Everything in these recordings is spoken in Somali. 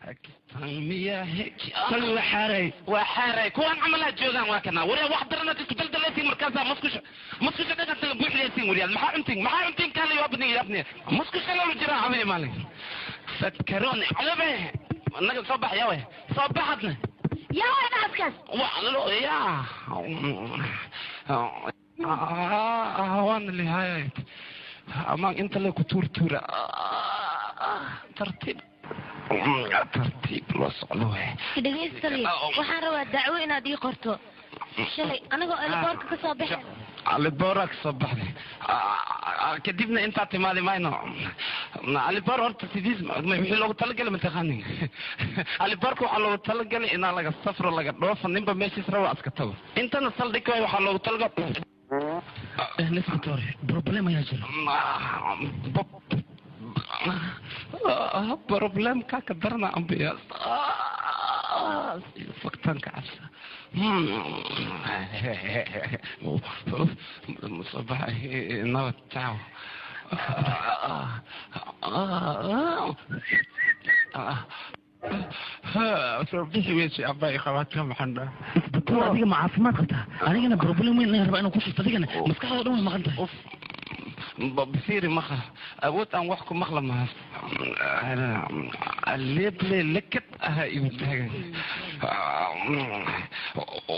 Tali waa xaaray. Waa xaaray kuwaan camalaa joogaan, waa kana waryaa wax daranaad isku daldaleysiin, markaasaa musqusha musqusha dhaqantaga buuxdaysiin. Waryaal, maxaa cuntiin? Maxaa cuntiin? Kaala yaabni yaabni musqusha loola jiraa habeen maalin fakaroon calabe naga soo bax yawe, soo baxadna. Yaa waa dhaaskaas? Ya waan lihaayay amaan inta le ku tuurtuura, tartiib tartiib loo socdo we. Dhegaystaly, waxaan rabaa dacwo inaad ii qorto. Shalay anigoo eliboorka ka soo baxeen. Aliboora ka soo baxday, kadibna intaa timaadi mayno. Aliboor horta sidiis wixii loogu talagalay mataqaanin? Aliboorka waxaa loogu talagalay inaa laga safro, laga dhoofo, ninba meeshiis raba iska tago. Intana saldhig waay, waxaa loogu talagalay. Inspector, problem ayaa jira. Problemka ka darana ambiya faktaanka cabsa soo baxay. Nabad, ciao. Soo bixi weysi abaa qabaadka, maxaan dhaha? Inspector, adiga ma caafimaad qabtaa? Anigana problem weyn ayaan rabaa inaan ku shifto, adigana maskaxda dhan way maqan tahay. Basiiri maqal awood aan wax ku maqla mahas leeble lekad aha igu taagan,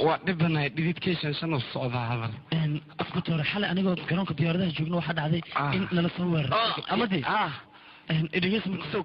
waa dhibanahay, dhididkay shan u socdaa hadal. Inspector, xalay anigoo garoonka diyaaradaha joogno waxaa dhacday in nala soo weeraray amadi dhegeysa marka.